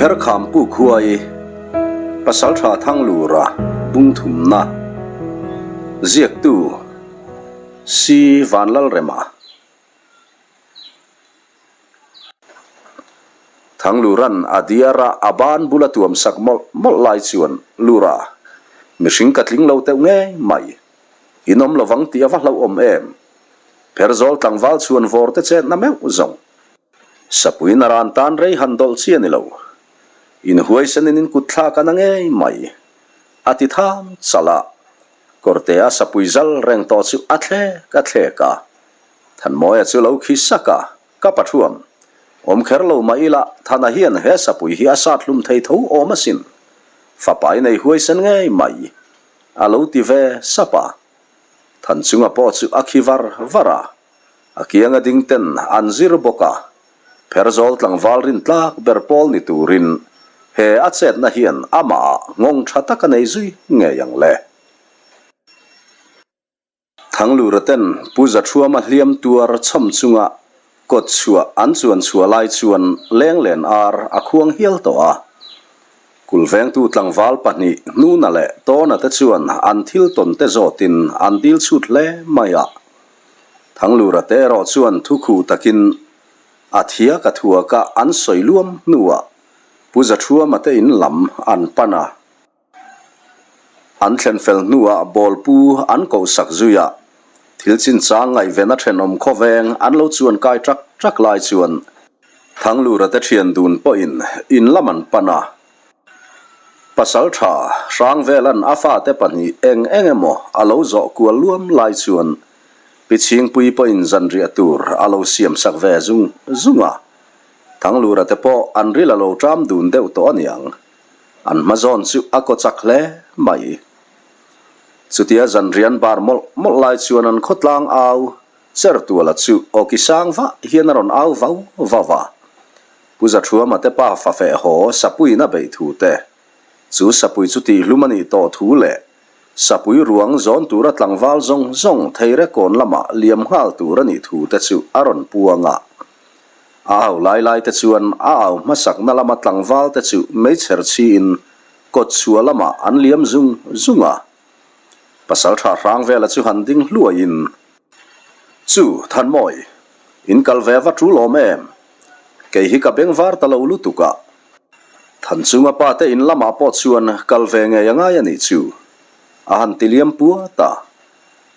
Pherkhampu khuai Pasaltha Thanglura bungthumna ziaktu Si Vanlalrema. Thanglura'n a diara a ban bula tuam sak mawlh mawlh lai chuan Lura, mihring ka tling lo teuh ngei mai. In awm lovang tih a va hlauhawm em? Pherzawl tlangval chhuan vawr te chetna meuh zawng. Sapui naran tan rei han dawlh chi a ni lo. Inhuaisenin in kut thlak a na ngei mai. A ti tham chalh a. Kawrtea sapui zal reng tawh chu a thlek a thlek a. Thanmawia chu lo khi sak a, Ka pathuam. Awm kher lo mah ila, Thana hian he sapui hi a sat hlum thei tho awm asin. Fapa i nei huaisen ngei mai. A lo ti ve sap a. Thanchunga pawh chu a khi var var a. A kianga ding ten an zir bawk a, Pherzawl tlangval rin tlak ber pawl ni turin he a chetna hian amah ah nghawng tha tak a nei zui ngei ang le. Thanglura ten Pu Zathuama hliam tuar chhawm chunga kawt chhuah an chuan chhuah lai chuan lenglen ar a khuang hial tawh a. Kulvengtu tlangval pahnih Hnuna leh Tawna te chuan an thil tawn te zawtin an dil chhut hle mai a. Thanglura te erawh chuan thukhu takin a thiak a thuaka an sawi luam hnuah Pu Zathuama te in lam an pan a. An thlen fel hnuah bawlpu an koh sak zui a, thil chinchang ngaihven a thenawm khawveng an lo chuan kai ṭak ṭak lai chuan Thanglura te ṭhian dun pawhin in lam an pan a. Pasal tha Hrangvelan a fate pahnih eng eng emaw a lo zawh kual luam lai chuan Pi Chhingpui pawhin zanriah tur a lo siam sak ve zung zung a. Thanglura te pawh an ril a lo ṭam dun deuh tawh a niang. An hma zawn chu a kaw chak hle mai. Chutia zanrian bar mawlh mawlh lai chuan an khawtlang au Chertuala chu awki sang vah hian a rawn au vau vau a. Pu Zathuama te pa fafeh haw Sapuiin a beih thu te, chu Sapui chu tihhlum a nih tawh thu leh Sapui ruang zawn tura tlangval zawng zawng Theirekawn lamah liam nghal tur a nih thu te chu a rawn puang a. A au lai lai te chuan a au hmasakna lama tlangval te chu meichher chhiin kawtchhuah lamah an liam zung zung a. Pasaltha Hrangvela chu han ding hluaiin, Chu, Thanmawi, in kal ve va tul awm em? Kei hi ka beng var ta lo lutuk a. Thanchunga pa te in lamah pawh chuan kal ve ngei a ngai a nih chu, a han ti liam puat a.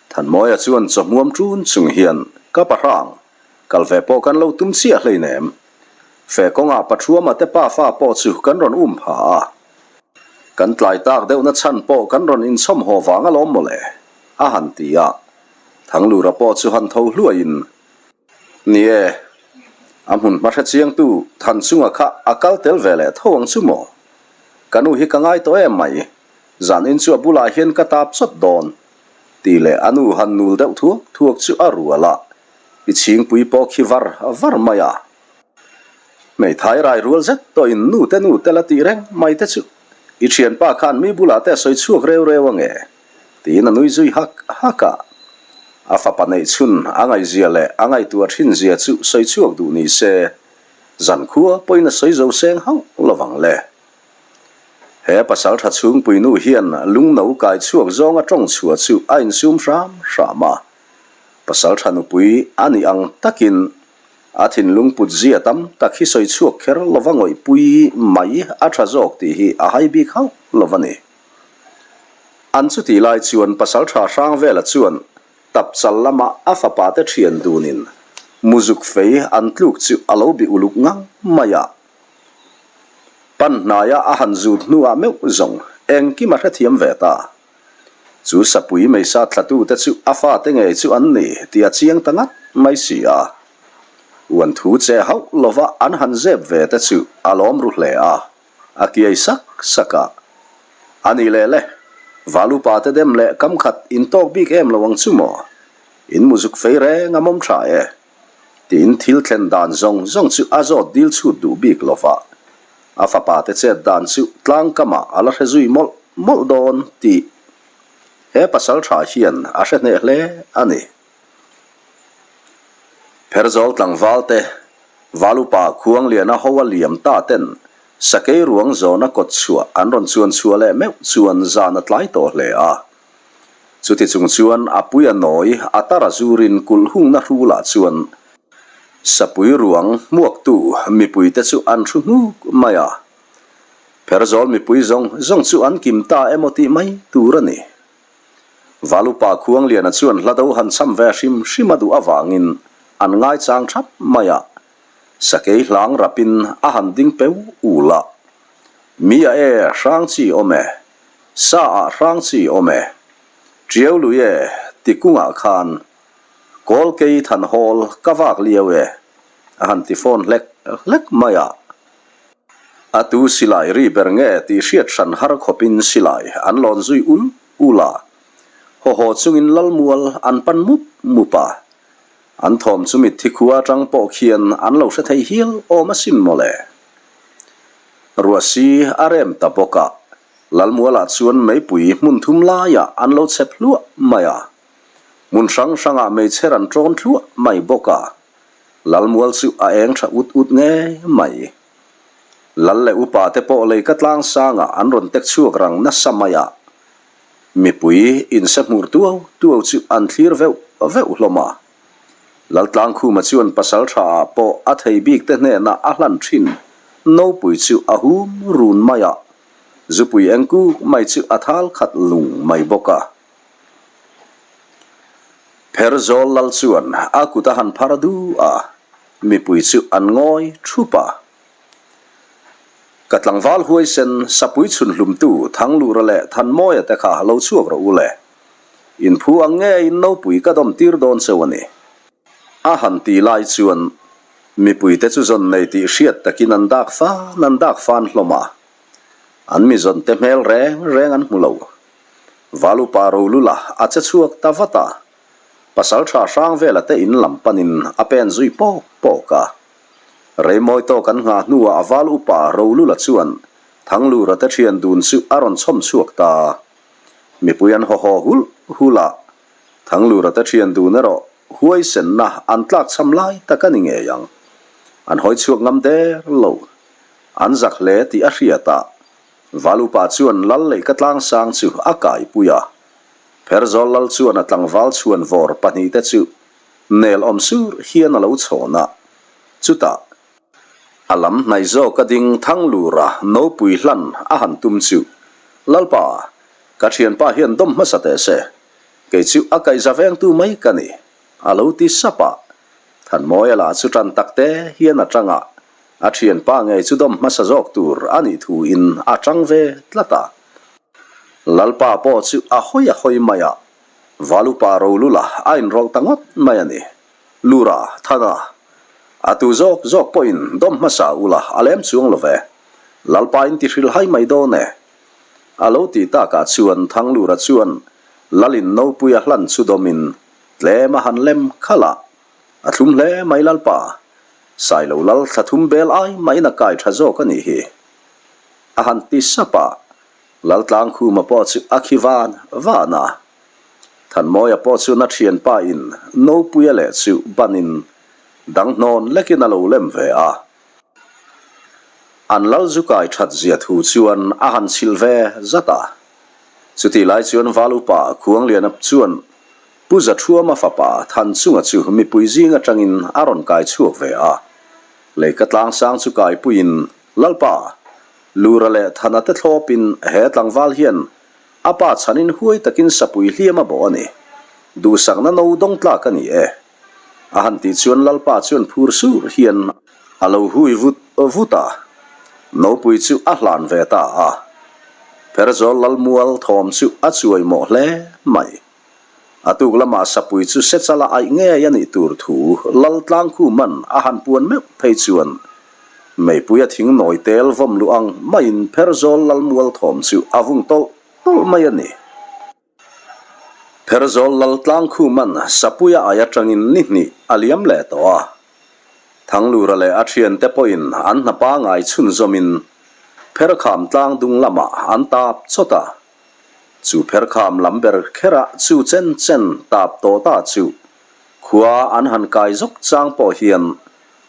Thanmawia chuan chawhmuam ṭun chung hian, Ka pa hrang, kal ve pawh kan lo tum chiah hleinem. Fe kawngah Pathuama te pafa pawh chu kan rawn um pha a. Kan tlai tak deuhna chhan pawh kan rawn inchhawm haw vang alawm mawle, a han ti a. Thanglura pawh chu han tho hluaiin, Ni e, a hmun hma hre chiangtu Thanchunga kha a kal tel ve leh tho ang chu maw? Ka nu hi ka ngai tawh em mai, zan in chu a bulah hian ka tap chawt dawn, tih leh a nu han nul deuh thuak thuak chu a rual a, i chhingpui pawh khi var var mai a. Hmeithai rai rual zet tawhin nu te nu te la tih reng mai te chu i thianpa khan mi bulah te a sawi chhuak reu reu ange tiin a nui zui hak hak a. A fapa neih chhun a ngaihzia leh a ngaihtuah thin zia chu sawi chhuak duh ni se zankhua pawhin a sawi zo seng hauh lovang le. He pasal tha chhungpui nu hian lungno kai chhuak zawnga tawng chhuah chu a insum hram hram a. Pasal tha nupui a nih ang takin A thinlung put zia tam tak hi sawi chhuak kher lova ngawihpui mai a tha zawk tih hi a hai bik hauh lo a ni. An chutih lai chuan pasal tha hrang vela chuan tapchal lama a fapa te thian dunin muzuk fei an tluk chu a lo bih uluk ngang mai a. Pan hnaia a han zut hnuah meuh zawng engkim a hrethiam ve ta. Chu sapui meisa thlatute chu a fate ngei chu an ni tih a chiang ta ngat mai si a. Uan thu che hauh lova an han zep ve te chu a lawm ru hle a, a kiai sak sak a. A nih leh le, Valupa te dem leh kam khat in tawk bik em lo ang chu maw? In muzuk fei reng a mawm tha e. Tiin thil thlen dan zawng zawng chu a zawt dil chhut duh bik lova. A fapa te chet dan chu tlangkamah a la hre zui mawlh mawlh dawn tih he pasal tha hian a hre hneh hle a ni. Pherzawl tlangval te, Valupa Khuangliana ho a liam ta ten. Sakei ruang zawna kawt chhuah an rawn chuan chhuah leh meuh chuan zan a tlai tawh hle a. Chuti chung chuan a pui a nawi a tar a zurin kulh hungna hrulah chuan sapui ruang hmuaktu mipuite chu an hru hnuk mai a. Pherzawl mipui zawng zawng chu an kim ta emaw tih mai tur a ni. Valupa Khuangliana chuan hla do han cham ve hrim hrim a duh avangin an ngaichang thap mai a. Sakei hlang rapin a han ding peu ul a. Mi a e hrang chi awm e, sa ah hrang chi awm e, Tiau lui e ti kungah khan kawl kei than hawl ka vak liau e a han ti fawn hlek hlek mai a. A tu silai ri ber nge tih hriat hran har khawpin silai an lawn zui ul ul a. Haw haw chungin Lalmual an pan mup mup a. An thawm chu mitthi khua atang pawh khian an lo hre thei hial awm asin mawle. Ruahsi a rem ta bawk a, Lalmualah chuan meipui hmun thum laiah an lo chep hluah mai a. Hmun hrang hrangah meichher an tawn thluah mai bawk a, Lalmual chu a eng tha ut ut ngei mai. Lal leh upa te pawh lei ka tlang sangah an rawn tek chhuak rang nasa mai a. Mipui inse hmur tuau tuau chu an thlir veuh veuh hlawm a. Laltlangkhuma chuan pasal tha ah pawh a thei bik te hnenah a hlan thin nopui chu a hum run mai a, zupui eng kuk mai chu a thal khat lung mai bawk a. Pherzawl lal chuan a kut a han phar du a, mipui chu an ngawi thup a. Ka tlangval huaisen sapui chhunhlumtu Thanglura leh Thanmawia te kha lo chhuak rawh u le. Inphu ang nge in nopui ka dawm tir dawn cheu a ni. A han ti lai chuan mipuite chu zawn nei tih hriat takin an dak fan an dak fan hlawm a. An mi zawn te hmel reng reng an hmu lo. Valupa Rolula a che chhuak ta vat a. Pasaltha Hrangvela te in lam panin a pen zui pawk pawk a. Reimawi tawk an nghah hnuah a val upa Rolula chuan Thanglura te thian dun chu a rawn chhawm chhuak ta. Mipui an haw haw hulh hulh a, Thanglura te thian dun erawh huaisenna an tlak chham lai tak a ni ngei ang. An hawi chhuak ngam der lo. An zak hle tih a hriat a, val upa chuan lal leihka tlangsang chu a kaipui a. Pherzawl lal chuan a tlangval chhuan vawr pahnihte chu Nel awm sur hian a lo chhawn a, chutah a lam hnaih zawk a ding Thanglura nopui hlan a han tum chu, Lalpa, ka thianpa hian dawm hmasa teh se, kei chu a kaihza vengtu mai ka ni, a lo ti sap a. Thanmawia lah chu tan tak te hian a tang a, a thianpa ngei chu dawm hmasa zawk tur a nih thuin a tang ve tlat a. Lalpa pawh chu a hawi a hawi mai a, Valupa Rolula a inrawlh ta ngawt mai a ni. Lura, Thana, a tu zawk zawk pawhin dawm hmasa ula a lem chuang lo ve. Lalpa in ti hrilhai mai dawn e. A lo tih takah chuan Thanglura chuan Lalin Nopuia hlan chu dawmin tlem a han lem khalh a. A thlum hle mai Lalpa. Sailo Lal thla thum bel ai mahin a kai tha zawk a nih hi. A han ti sap a. Laltlangkhuma pawh chu a khi van van a. Thanmawia pawh chu na thianpa in Nopuia leh chu banin dang hnawn lekin a lo lem ve a. An lal zu kai that zia thu chuan a han chhilh ve zat a. Chutih lai chuan Val upa Khuangliana chuan Pu Zathuama fapa Thanchunga chu mipui zing atangin a rawn kai chhuak ve a. Leika tlangsang chu kaipuiin Lalpa, Lura leh Thana te thlawpin he tlangval hian a pa chhanin huai takin sapui hliam a bawh a ni. Duhsakna no dawng tlak a ni e. A han tih chuan Lalpa chuan phur sur hian a lo hui vut vut a, nopui chu a hlan ve ta a. Pherzawl Lalmual thawm chu a chuai mawh hle mai. A tuk lamah sapui chu Sechala aih ngei a nih tur thu Laltlangkhuman a han puan meuh phei chuan meipuia thing nawi tel vawm luh ang maiin Pherzawl Lalmual thawm chu a vung tawlh tawlh mai a ni. Pherzawl Laltlangkhuman sapuia aih atangin ni hnih a liam leh tawh a. Thanglura leh a thiante pawhin an hna pangai chhunzawmin Pherkham tlang dung lamah an tap chawt a. Chu pherkham lam ber kherah chu chen chen tap tawh ta chu khua an han kai zawk chang pawh hian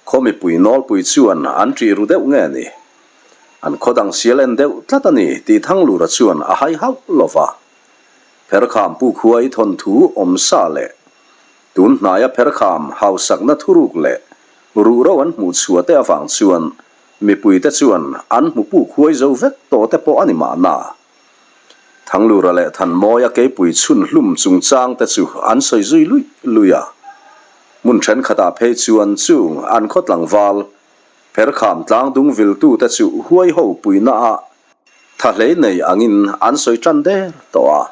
khaw mipui nawlpui chuan an ṭih ru deuh nge ni. An khaw dang sial en deuh tlat a ni tih Thanglura chuan a hai hauh lo va. Pherkham pu khua i thawnthu awm sa leh tun hnaia Pherkham hausakna thuruk leh ruhro an hmuh chhuah te avang chuan mipuite chuan an hmu puk huai zo vek tawh te pawh a ni mahna. Thanglura leh Thanmawia keipui chhun hlum chungchang te chu an sawi zui luih luih a. Hmun thenkhatah phei chuan chung an khaw tlangval Pherkham tlangdung viltute chu huai ho puihnaah tha hlei nei angin an sawi tan der tawh a.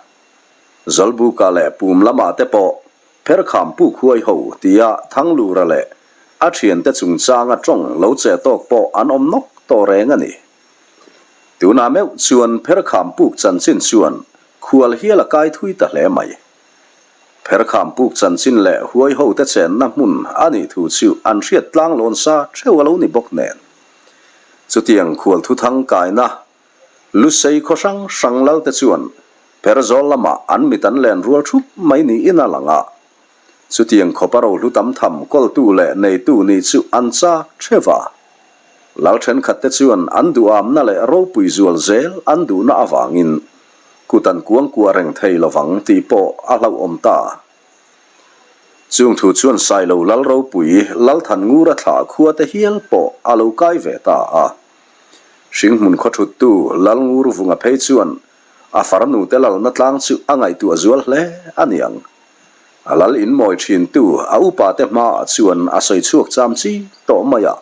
Zawlbuka leh Pum lamah te pawh Pherkham puk huai ho tia Thanglura leh a thiante chungchanga tawng lo che tawk pawh an awm nawk tawh reng a ni. Tunah meuh chuan Pherkham puk chanchin chuan khual hial a kai thui ta hle mai. Pherkham puk chanchin leh huai hote chenna hmun a nih thu chu an hriat tlang lawn sa theuh a lo ni bawk nen. Chutiang khual thuthang kaina Lusei khaw hrang hrang lalte chuan Pherzawl lamah an mit an len rual thup mai niin a lang a. Chutiang khawpa rohlu tam tham kawltu leh neitu nih chu an chak theuh a. Lal thenkhatte chuan an duhamna leh ropui zual zel an duhna avangin kut an kuangkuah reng thei lovang tih pawh a hlauhawm ta. Chung thu chuan Sailo Lal ropui Lalthan Ngura thlah khua te hial pawh a lo kai ve ta a. Hringhmun khaw thuttu Lal Ngur Vunga phei chuan a farnu te lalna tlang chu a ngaihtuah zual hle a niang. A lal inmawi thintu a upa te hmaah chuan a sawi chhuak cham chi tawh mai a.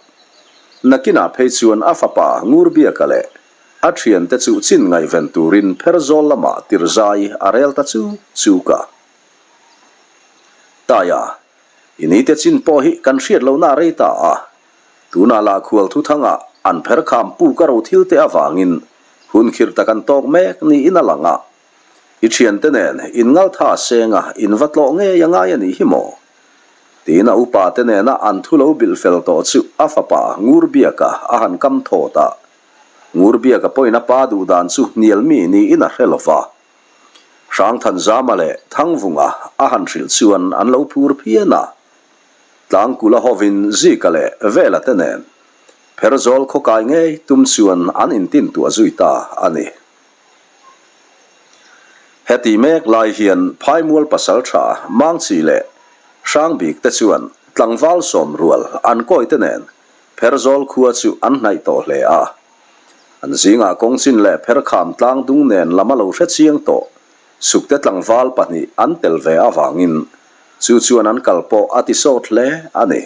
Nakinah phei chuan a fapa Ngurbiaka leh a thiante chu chin ngaihven turin Pherzawl lamah tirzai a rel ta chu chuk a. Taia, i nite chin pawh hi kan hriat lohna a rei ta a. Tunah lah khual thuthangah an pherkham puk a ro thil te avangin hun khirh tak an tawk mek niin a lang a. I thiante nen in ngaltha senga in va tlawh ngei a ngai a nih hi maw? Tiin a upa te nena an thu lo bilh fel tawh chu a fapa Ngurbiaka a han kam thawt a. Ngurbiaka pawhin a pa duh dan chu hnial mi niin a hre lo va. Hrangthanzama leh Thangvunga a han hrilh chuan an lo phur phian a. Tlangkula hovin Zika leh Vela te nen Pherzawl khawkai ngei tum chuan an intintuah zui ta a ni. Heti mek lai hian Phaimual pasaltha Mangchi leh Hrangbik te chuan tlangval sawmrual an kawi te nen Pherzawl khua chu an hnaih tawh hle a. An zingah kawngchin leh Pherkham tlangdung nen lam a lo hre chiang tawh Sukte tlangval pahnih an tel ve avangin chu chuan an kal pawh a ti sawt hle a ni.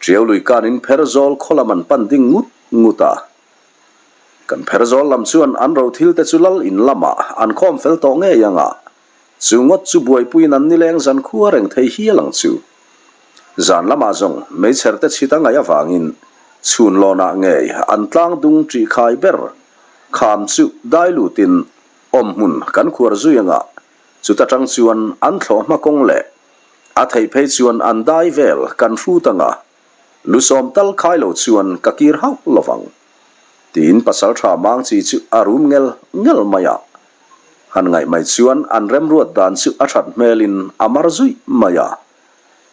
Ṭiau lui kanin Pherzawl khaw lam an pan ding ngut ngut a. Kan pherzawl lam chuan an ro thil te chu lal in lamah an khawm fel tawh ngei ang a, chu ngawt chu buaipuiin an nileng zan khua reng thei hial ang chu. Zan lamah zawng meichher te chhit a ngaih avangin chhun lawnah ngei an tlang dung ṭih khai ber kham chu dai lutin awm hmun kan khuar zui ang a, chuta ṭang chuan an thlawh hma kawng leh a theih phei chuan an dai vel kan hrut ang a, Lu sawm tal khai lo chuan ka kir hauh lo vang, tiin pasalṭha Mangchi chu a rum ngel ngel mai a. Han ngaih mai chuan an remruat dan chu a ṭhat hmelin a mar zuih mai a.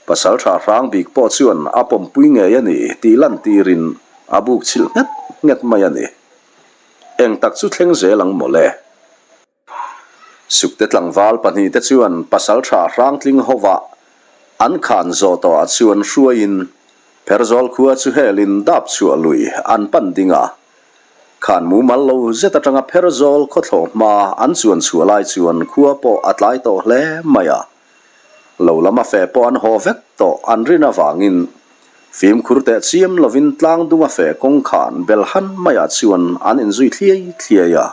Pasalṭha hrang bik pawh chuan a pawmpui ngei a ni tih lantirin a buk chhilh nghet nghet mai a ni. Eng tak chu thleng zel ang mawle. Sukte tlangval pahnihte chuan pasalṭha hrangtling hovah an khan zawh tawhah chuan hruaiin Pherzawl khua chu helin dap chhuah lui an pan ding a. Khan mumal lo zet atanga Pherzawl khawthlawh hma an chuan chhuah lai chuan khua pawh a tlai tawh hle mai a. Lo lama fe pawh an haw vek tawh an rin avangin fimkhur teh chiam lovin tlangdunga fe kawngkhan belhan maiah chuan an inzui thliai thliai a.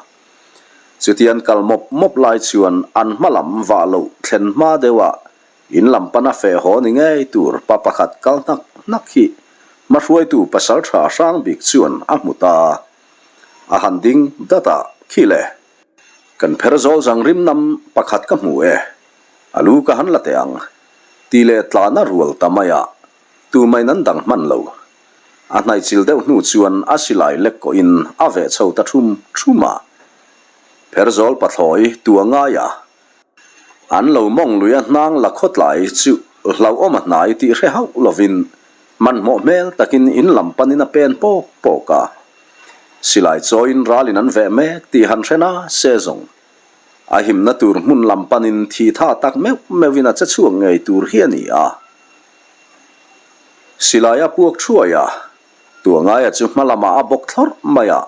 Chutian kal mawp mawp lai chuan an hma lam vah loh thlen hma deuhah in lam pana feh haw ni ngei tur pa pakhat kal hnak hnak hi hmahruaitu pasaltha hrang bik chuan a hmu ta. A han ding dat a, Khi le, kan pher zawl zang rim nam pakhat ka hmu e, a lu ka han la teh ang, tih leh tlana rual ta mai a, tumain an dang hman lo. A hnaihchil deuh hnu chuan a silai lek kawhin a veh chho ta thum thum a. Pherzawl pathlawi tua ngai a. An lo mawng lui a hnang la khawtlai chu hlauhawm a hnai tih hre hauh lovin hmanhmawh hmel takin in lam panin a pen pawk pawk a. Silai chawiin ralin an veh mek tih han hre na se zawng. A himna tur hmun lam panin thi tha tak meuh meuhin a che chhuak ngei tur hi a ni a. Silai a puak thuai a, Tuangaia chu hma lamah a bawk thlawrh mai a.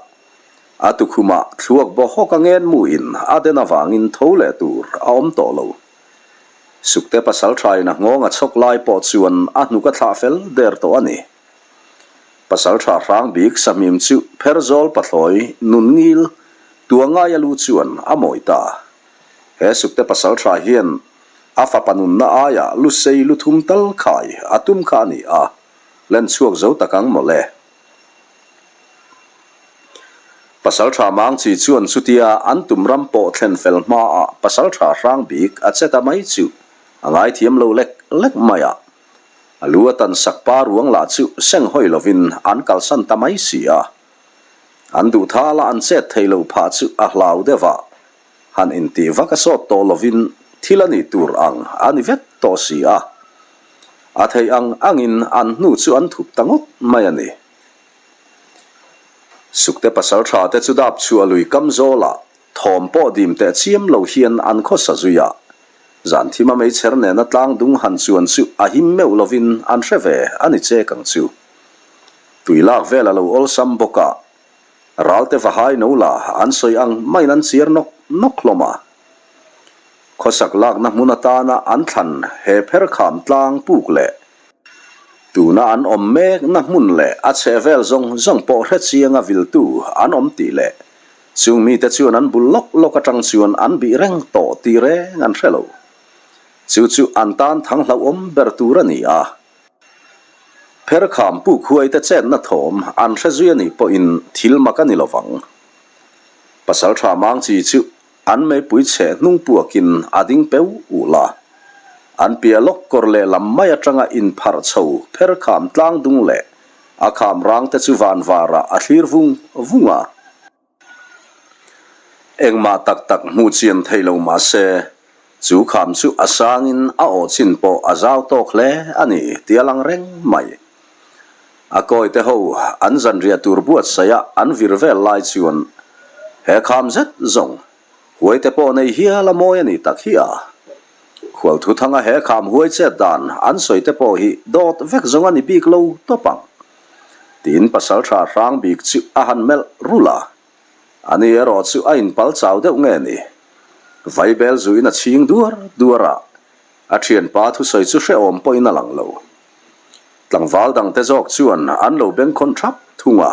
A tukhumah thluak baw hawk a ngen muin a den avangin tho leh tur a awm tawh lo. Sukte pasal thain a nghawng a chhawk lai pawh chuan a hnuk a thlah fel der tawh a ni. Pasal tha hrang bik sahmim chu Pherzawl pathlawi nun ngil Tuangaia lu chuan a mawi ta. He Sukte pasal tha hian a fapa nunna aia lusei lu thum tal khai a tum kha a ni a, len chhuak zo tak ang mawle. Pasalṭha Mangchi chuan chutia an tum ram pawh thlen fel hmaah pasalṭha hrang bik a che ta mai chu a ngaithiam lo lek lek mai a. A lu a tan sak pa ruang lah chu seng hawi lovin an kalsan ta mai si a. An duh thala an chet thei lo phah chu a hlau deuh a, han intih vak a sawt tawh lovin thil a nih tur ang a ni vek tawh si a. A theih ang angin an hnu chu an thup ta ngawt mai a ni. Sukte pasal tha te chu dap chhuah lui kam zawlah thawm pawh dim teh chiam lo hian an khawsa zui a. Zan thima meichher nena tlang dung han chuan chu a him meuh lovin an hre ve a ni chek ang chu. Tui lak vel a lo awlsam bawk a, Ralte vahai no la an sawi ang maiin an chiar nawk nawk hlawm a. Khawsak lakna hmun atana an thlan he pher kham tlang puk leh tuna an awm mekna hmun leh a chhehvel zawng zawng pawh hre chianga viltu an awm tih leh chung mite chuan an bul lawk lawk atang chuan an bih reng tawh tih reng an hre lo. Chu chu an tan thang hlauhawm ber tur a ni a. Pherkham puk huaite chetna thawm an hre zui a nih pawhin thil mak a ni lo vang. Pasalṭha Mangchi chu an meipui chhe hnung puakin a ding peu ulh a. An piah lawk kawr lehlam mai aṭanga inpharh chho pherkham tlang dung leh a kham rangte chu van varah a thlir vung vung a. Engmah tak tak hmuh chian thei lo mah se, chu kham chu a sangin a aw chin pawh a zau tawk hle a ni tih a lang reng mai. A kawite ho an zanriah tur buatsaih a an vir vel lai chuan he kham zet zawng huaite pawh nei hial a mawi a ni tak hi a. Khualthu thanga he kham huai chet dan an sawi te pawh hi dawt vek zawng a ni bik lo tawp ang. Tiin pasalṭha hrang bik chu a han melh rulh a. Ani erawh chu a inpal chau deuh nge ni? Vaibel zuin a chhing duar duar a, a ṭhianpa thusawi chu hrehawm pawhin a lang lo. Tlangval dangte zawk chuan an lo bengkhawn ṭhap thung a,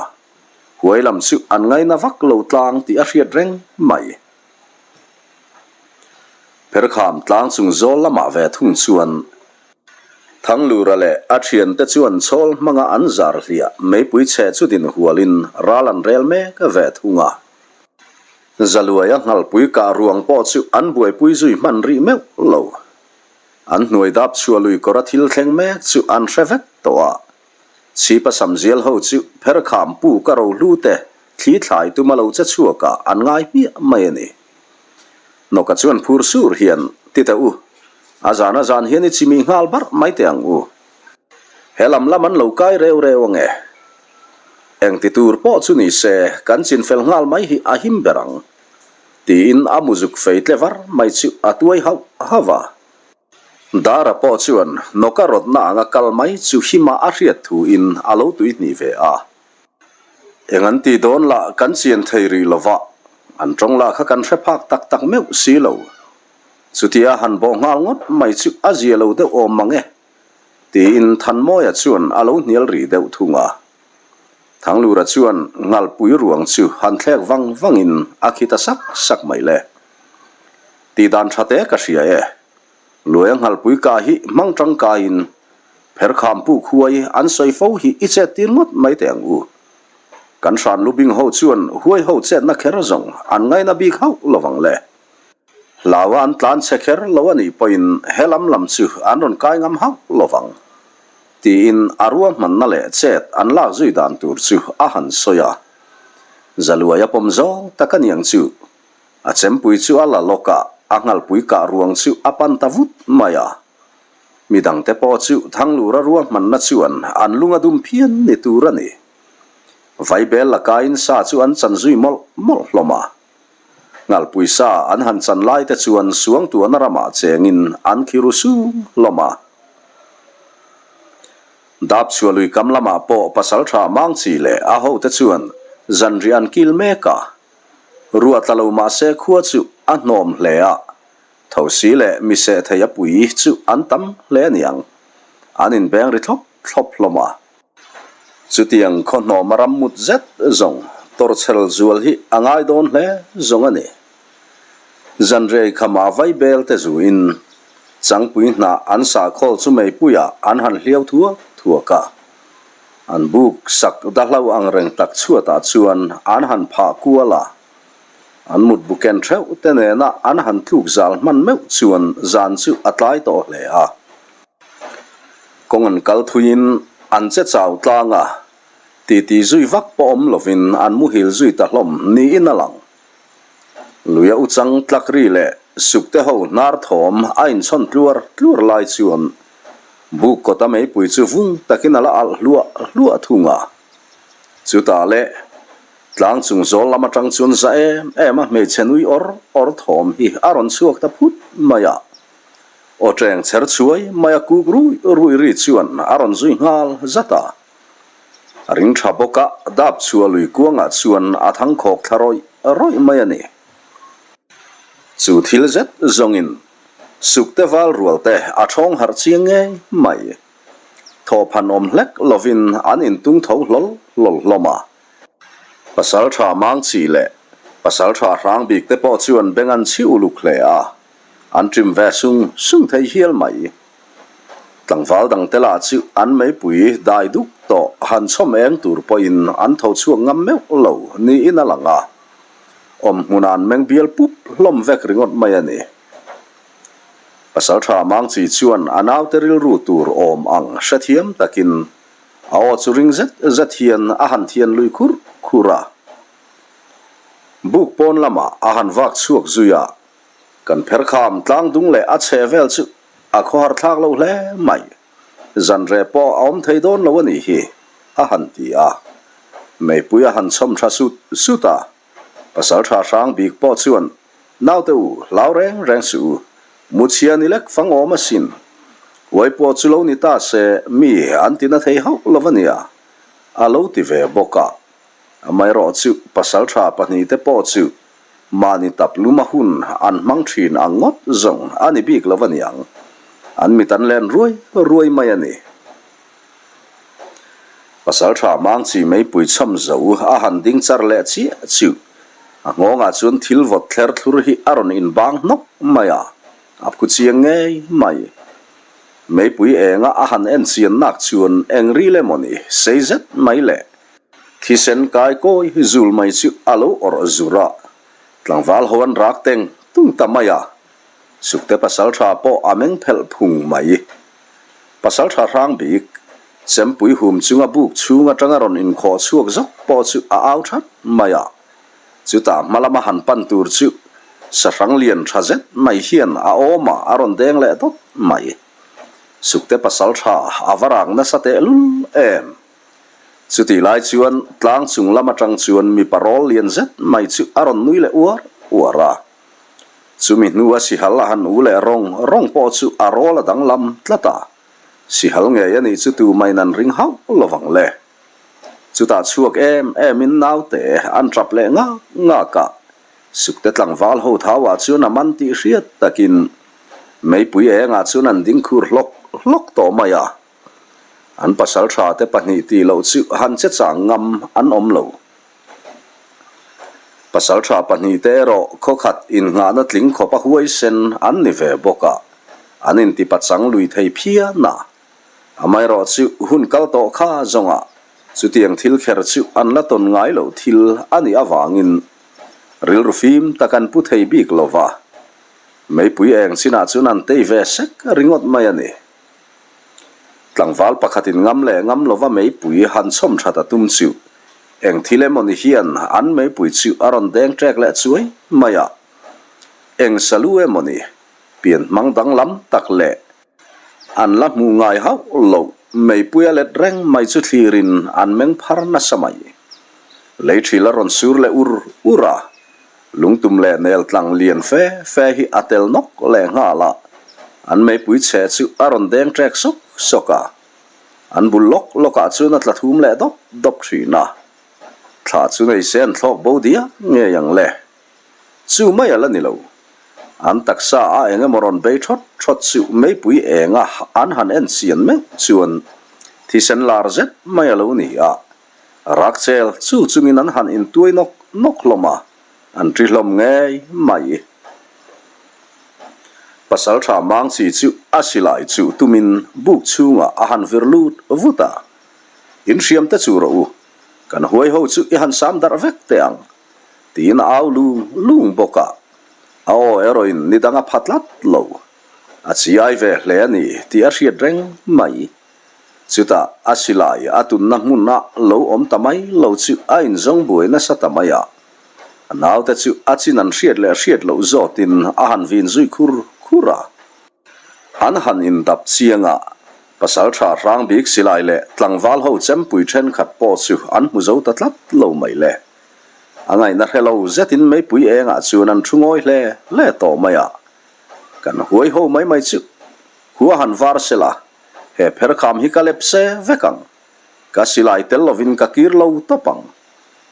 huai lam chu an ngaina vak lo tlang tih a hriat reng mai. Pherkham tlang chung zawl lamah ve thung chuan Thanglura leh a thiante chuan chhawl hmanga an zar hliah meipui chhe chu din hualin ral an rel mek ve thung a. Zaluaia nghalpui kah ruang pawh chu an buaipui zui hman rih meuh lo. An hnuai dap chhuah lui kawra thil thleng mek chu an hre vek tawh a. Chhipa samzial ho chu pherkham pu ka rohlu te thli thlai tuma lo che chhuakah an ngai hmiah mai a ni. Nawka chuan phur sur hian, Ti teh u, a zan a zan hian i chimih nghal barh mai teh ang u. He lam lam an lo kai reu reu ange. Eng ti tur pawh chu ni se, kan chin fel nghal mai hi a him ber ang, tiin a muzuk fei tle var mai chu a tuai hauh hauh a. Dara pawh chuan Nawka rawtna anga kal mai chu hima a hriat thuin a lo tuihnih ve a. Eng an ti dawn lah kan chian thei rih lo va, an tawng lah kha kan hre phak tak tak meuh si lo. Chutia han bawh nghal ngawt mai chu a zia lo deuh awm mang e, tiin Thanmawia chuan a lo hnial rih deuh thung a. Thanglura chuan nghalpui ruang chu han thlek vang vangin a khi ta sak sak mai le. Tihdan tha te ka hria e, Luaia nghalpui kah hi hmang tangkaiin Pherkham puk huai an sawi fo hi i chet tir ngawt mai teh ang u. Kan hran lubing ho chuan huai ho chetna kher zawng an ngaina bik hauh lo vang le. Hlaua an tlan chhe kher lo a nih pawhin he lam lam chu an rawn kai ngam hauh lo vang. Tiin a ruahmanna leh chet an lak zui dan tur chu a han sawi a. Zaluaia pawm zawng tak a niang chu. A chempui chu a la lawk a, a nghalpui kah ruang chu a pan ta vut mai a. Mi dangte pawh chu Thanglura ruahmanna chuan an lung a dum phian ni tur a ni. Vaibel lakain sa chu an chan zui mawlh mawlh hlawm a. Ngalpui sa an han chan lai te chuan Suangtuana ramah chengin an khi ru sung hlawm a. Dapchhuah lui kam lamah pawh pasaltha Mangchi leh a hote chuan zanriah an kil mek a. Ruah tla lo mahse khua chu a hnawm hle a, thosi leh mi seh thei a pui chu an tam hle aniang. An inbeng ri thlawp thlawp hlawm a. Chutiang khaw hnawma ram mut zet zawng tawrchhel zual hi a ngai dawn hle zawng a ni. Zanrei khama vaibel te zuin changpui hnah an sahkhawl chu meipuiah an han hliau thuak thuak a. An buk sak dahlo ang reng tak chhuatah chuan an han phah kual a. An mutbu ken theuh te nena an han tluk zal hman meuh chuan zan chu a tlai tawh hle a. Kawng an kal thuiin an che chau tlang a, titi zui vak pawh awm lovin an muhil zui ta hlawm niin a lang. Luia uchang tlak ri leh sukte ho hnar thawm a inchhawn tluar tluar lai chuan buk kawta meipui chu vung takin a la alh hluah hluah thung a. Chutah leh tlang chung zawl lam atang chuan za em em a hmeichhe nui awr awr thawm hi a rawn chhuak ta phut mai a. Aw ṭeng chher chhuai mai a kuk rui rui ri chuan a rawn zui nghal zat a. A ring ṭha bawk a, dap chhuah lui kuangah chuan a thang khawk thla rawih rawih mai a ni. Chu thil zet zawngin sukte val rual te a ṭhawng harh chiang ngei mai. Thawhphan awm hlek lovin an intung tho hlawl hlawl hlawm a. Pasalṭha Mangchi leh Pasalṭha Hrangbik te pawh chuan beng an chhi uluk hle a. An ṭim ve sung sung thei hial mai. Tlangval dangte lah chu an meipui dai duk tawh han chhawm eng tur pawhin an tho chhuak ngam meuh lo niin a lang a. Awm hmunah an meng bial pup hlawm vek ringawt mai a ni. Pasalṭha Mangchi chuan a naute rilru tur awm ang hrethiam takin a aw chu ring zet zet hian a han thian lui khur khur a. Buk pawn lamah a han vak chhuak zui a. Kan pherkham tlang dung leh a chhe vel chu a khawhar thlak lo hle mai. Zanre pawh a awm thei dawn lo a nih hi, a han ti a. Meipui a han chhawm tha sut sut a. Pasaltha hrang bik pawh chuan, Naute u, hlau reng reng suh u. Muchhia ni lek fang awm asin. Huai pawh chu lo ni ta se, mi an ti na thei hauh lo a nia, a lo ti ve bawk a. Amaherawh chu pasaltha pahnihte pawh chu Mahni tap luma hun an hmang thin ang ngawt zawng a ni bik lo a niang. An mit an len ruai ruai mai a ni. Pasaltha Mangchi meipui chham zo a han ding char leh chiah chiu. A nghawngah chuan thil vawt thler thlur hi a rawn inbang hnawk mai a, a phu chiang ngei mai. Meipui enga a han en chian nak chuan eng ril emaw ni sei zet mai le. Thisen kai kawi zul mai chu a lo awrh zur a, tlangval ho an rak teng tung ta mai a, Sukte pasaltha pawh a meng phelh phung mai. Pasaltha hrang bik, chempui hum chunga buk chhung atanga rawn inkhawh chhuak zawk pawh chu a au that mai a, chutah hma lama han pan tur chu sahrang lian tha zet mai hian a awmah a rawn deng leh dawt mai. Sukte pasaltha a va rak nasa tehlul em! Chutih lai chuan tlang chung lam atang chuan mipa rawl lian zet mai chu a rawn nui leh uar uar a. Chumi hnua sihal a han u leh rawng rawng pawh chu a rawl a danglam tlat a. Sihal ngei a nih chu tumain an ring hauh lovang le. Chutah chhuak em emin naute an tap leh ngak ngak a. Sukte tlangval ho thauah chuan a man tih hriat takin meipui engah chuan an ding khur hlawk hlawk tawh mai a. An pasal tha te pahnih tih loh chu han che chang ngam an awm lo. Pasal tha pahnih te erawh khawkhat innghahna tling khawp a huaisen an ni ve bawk a, an intipachang lui thei phian a. Amaherawh chu hun kal tawh kha zawngah chutiang thil kher chu an la tawn ngai loh thil a nih avangin rilru fim tak an pu thei bik lo va, meipui eng chinah chuan an tei ve sek ringawt mai a ni. Tlangval pakhatin ngam leh ngam lova meipui han chhawm that a tum chu eng thil emaw ni hian an meipui chu a rawn deng ṭek leh chuai mai a. Eng salu emaw ni pian hmang danglam tak leh an la hmuh ngai hauh loh meipui a let reng mai chu thlirin an meng phar nasa mai. Lei ṭhil a rawn sur leh ur ur a, lungtum leh nel tlang lian fe fe hi a tel nawk leh nghal a, an meipui chhe chu a rawn deng ṭek sawk sawk a. An bul lawk lawkah chuan a tla thum leh dawp dawp ṭhin a. Thla chu nei se an thlawk bo diak ngei ang le. Chu mai a la ni lo. An taksa a eng emaw rawn bei thawt thawt chu meipui enga an han en chian meuh chuan thisen lar zet mai a lo ni a. Rakchel chu chungin an han intuai nawk nawk hlawm a, an ṭi hlawm ngei mai. Pasalṭha Mangchi chu a silai chu tumin buk chhungah a han vir lut vut a, Inhriam te chu rawh u, kan huai ho chu i han sam darh vek teh ang. Tiin a au lung lung bawk a, a aw erawhin ni dang a pha tlat lo. A chiai ve hle a ni tih a hriat reng mai. Chutah a silai a tunna hmuna lo awm ta mai lo chu a inzawng buai nasa ta mai a. A naute chu a chin an hriat leh hriat loh zawtin a han vin zui khur khur a. An han indap chiang a, pasalṭha hrang bik silai leh tlangval ho chempui ṭhenkhat pawh chu an hmu zo ta tlat lo mai le. A ngaihna hre lo zetin meipui engah chuan an ṭhu ngawi hle hle tawh mai a. Kan huai ho mai mai chu khua han var se la, he pherkham hi ka lep se vek ang. Ka silai tel lovin ka kir lo tawp ang,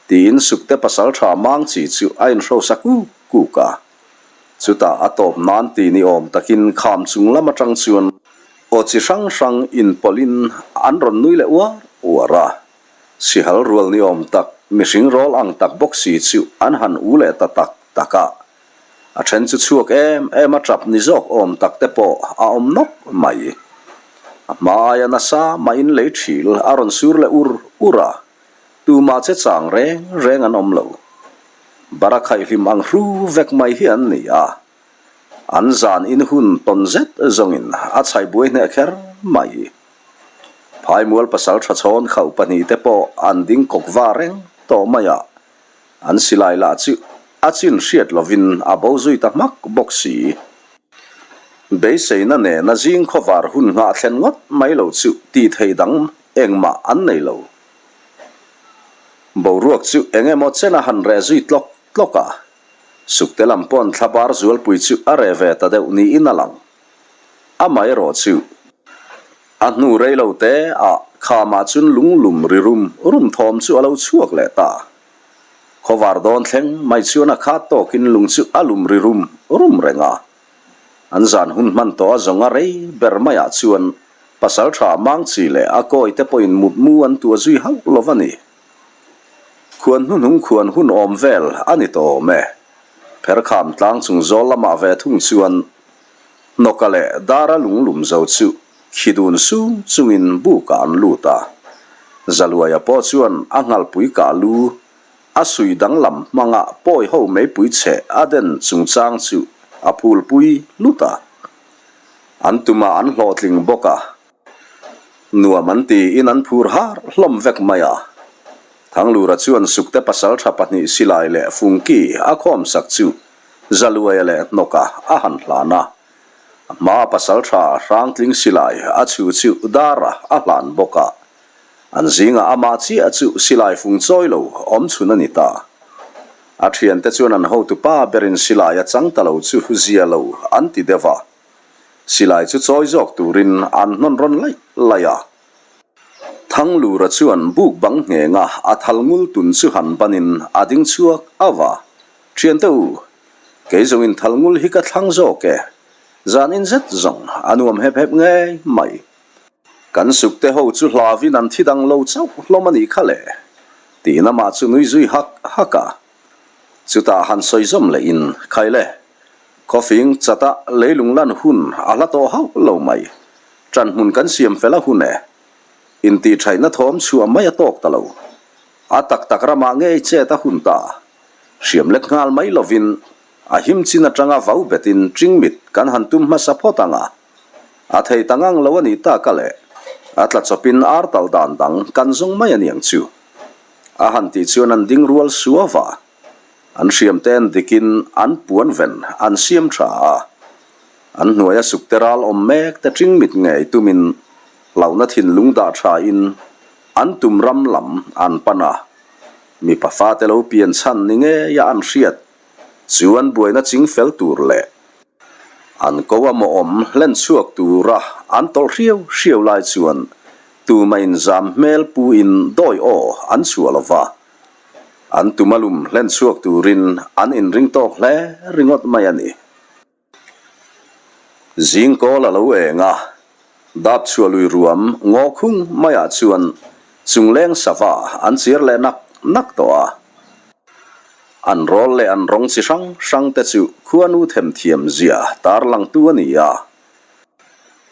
tiin Sukte pasalṭha Mangchi chu a inhrosa kuk kuk a. Chutah a tawp nan ti ni awm takin kham chung lam atang chuan aw chi hrang hrang inpawlhin an rawn nui leh uar uar a. Sihal rual ni awm tak, mihring rawl ang tak bawk si chu an han u leh ta tak tak a. A then chu chhuak em em a tap ni zawk awm tak te pawh a awm nawk mai. A hma aia nasa mahin lei thil a rawn sur leh ur ur a. Tumah che chang reng reng an awm lo. Bara khaihlim ang hru vek mai hi an ni a, an zan in hun tawn zet zawngin a chhai buai hneh kher mai. Phaimual pasal tha chhawn khauh pahnihte pawh an ding kawk va reng tawh mai a, an silai lah chu a chin hriat lovin a bo zui ta hmak bawk si. Beiseina nena zing khawvar hun nghah thlen ngawt mai lo chu tih thei dang engmah an nei lo. Boruak chu eng emaw chen a han reh zui tlawk tlawk a, Sukte lam pawn thlabar zualpui chu a reh ve ta deuh niin a lang. Amaherawh chu a hnu rei lo te ah khamah chun lunglum ri rum rum thawm chu a lo chhuak leh ta. Khawvar dawn thleng mai chuan a khat tawkin lung chu a lum ri rum rum reng a. An zan hun hman tawh a zawng a rei ber maiah chuan Pasal tha Mangchi leh a kawi te pawhin mutmu an tua zui hauh lo va ni. Khuan hnuhnung khuan hun awm vel a ni tawh awm e. Pherkham tlang chung zawl lamah ve thung chuan Hnawka leh Dara lunglum zo chu khi dun sung chungin bukah an lut a. Zaluaia pawh chuan a nghalpui kah lu a sui danglam hmanga pawi ho meipui chhe a den chungchang chu a phulpui lut a. An tumah an hlawhtling bawk a, nuam an tiin an phur har hlawm vek mai a. Thanglura chuan Sukte pasaltha pahnih silai leh fungki a khawmsak chu Zaluaia leh Hnawka a han hlan a. A hmaa pasaltha Hrangtling silai a chhu chu Dara a hlan bawk a. An zingah amah chiah chu silai fung chawi lo awm chhun a ni ta. A thiante chuan an hotupa berin silai a chang ta lo chu zia lo an ti deuh a. Silai chu chawi zawk turin an hnawn rawn laih laih a. Thanglura chuan buk bang nghenga a thal ngul tun chu han banin a ding chhuak auh a, Thiante u, kei zawngin thal ngul hi ka thlang zawk e. Zanin zet zawng a nuam hep hep ngei mai. Kan sukte ho chu hlavin an thi dang lo chauh hlawm a nih kha le, tiin amah chu nui zui hak hak a. Chutah han sawi zawm lehin, Khai le, khawfing chata leilung lan hun a hla tawh hauh lo mai, ṭan hmun kan siam fel a hun e. Intihṭhaihna thawm chhuah mai a tawk ta lo. A tak tak ramah ngei chet a hun ta. Hriam lek nghal mai lovin a him chin aṭanga vau betin ṭingmit kan han tum hmasa phawt ang a. A thei ta ngang lo a nih tak a le, a tla chawpin ar tal dan dang kan zawng mai a niang chu. A han tih chuan an ding rual suau a, an hriam te en dikin an puan ven an siam tha a, an hnuaia sukte ral awm mek te ṭing mit ngei tumin hlauhna thinlung dah tha in an tum ram lam an pan a. Mipa fate lo pian chhan ni ngeia an hriat chu an buaina ching fel tur leh an ko a mawhawm hlen chhuak tura an tawlh hriau hriau lai chuan tumah inzam hmel puin dawi aw an chhuah lo va, an tuma lum hlen chhuak turin an inring tawk hle ringawt mai a ni. Zing kawl a lo eng a, dap chhuah lui ruam ngaw khung maiah chuan chungleng sava an chir leh nak nak tawh a. An rawl leh an rawng chi hrang hrang te chu khuanu themthiam zia tarlangtu a ni a.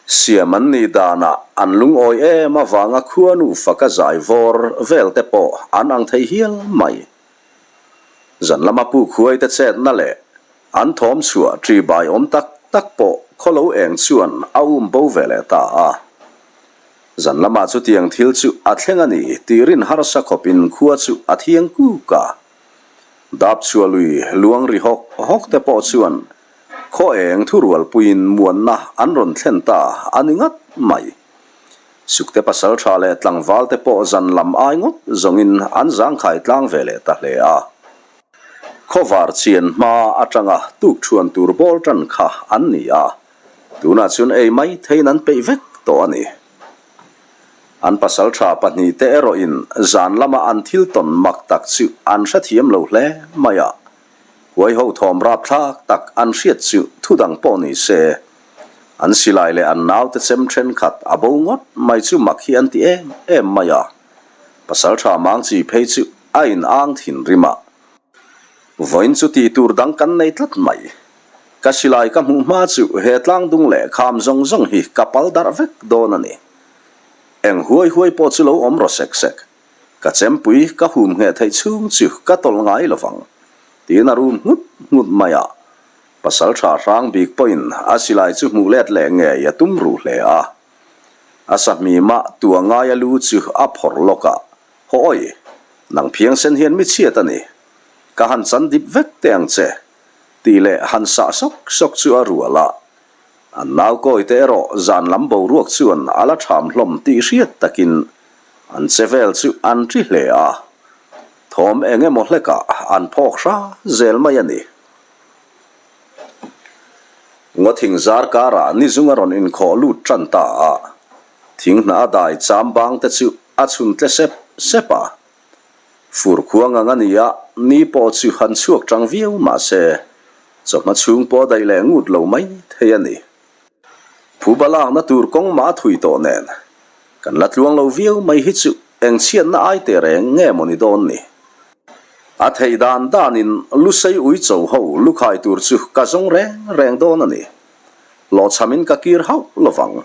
Siam an nih danah an lungawi em avanga khuanu faka zai vawr vel te pawh an ang thei hial mai. Zan lama puk huai te chetna leh An thawm chhuah ṭi bai awm tak tak pawh khawlo eng chuan a um bo ve leh ta a. Zan lamah chutiang thil chu a thleng a ni tih rin harsa khawpin khua chu a thiang kuk a. Dap chhuah lui luang ri hawk hawk te pawh chuan khaw eng thurualpuiin muanna an rawn thlen ta a ni ngat mai. Sukte pasalṭha leh tlangval te pawh zan lam ai ngawt zawngin an zangkhai tlang ve leh ta hle a. Khawvar chian hma atanga tukṭhuan tur bawl ṭan kha an ni a, tunah chuan ei mai theiin an peih vek tawh a ni. An pasalṭha pahnihte erawhin zan lama an thil tawn mak tak chu an hrethiam lo hle mai a, huaiho thawm rapthlak tak an hriat chu thudang pawh ni se, an silai leh an naute chem ṭhenkhat a bo ngawt mai chu mak hi an ti em em mai a, pasalṭha mangchi phei chu A in ang thinrim a. Vawiin chu tih tur dang kan nei tlat mai. Ka silai ka hmuh hma chu he tlang dung leh kham zawng zawng hi ka pal darh vek dawn a ni. Eng huai huai pawh chu lo awm rawh sek sek. Ka chempui ka hum ngheh theih chhung chu ka tawlh ngai lo vang. Tiin a rum nghut nghut mai a. Pasaltha hrang bik pawhin a silai chu hmuh let leh ngei a tum ruh hle a. A sahmimah tua ngaia lu chu a phawrh lawk a. Hawi, nang phiangsen hian mi chhiat a ni. Ka han chan dip vek teh ang che, tih leh han sah sawk sawk chu a rual a. An nau kawi te erawh zan lam boruak chuan a la ṭham hlawm tih hriat takin an che vel chu an ṭi hle a. Thawm eng emaw hlekah an phawk hra zel mai a ni. Ngaw thing zar karah nizung a rawn inkhawh lut ṭan ta a. Thing hnah a dai cham bang te chu a chhun tle sep sep a. Fur khuang ang a ni a, ni pawh chu han chhuak tang viau mah se, chawhma chhung pawh daih leh ngut lo mai thei a ni. Phuba lakna tur kawng mah a thui tawh nen, kan la tluang lo viau mai hi chu eng chhiatna ai teh reng nge maw ni dawn ni. A theih dan danin Lusei uicho ho lukhai tur chu ka zawng reng reng dawn a ni. Hlawhchhamin ka kir hauh lovang.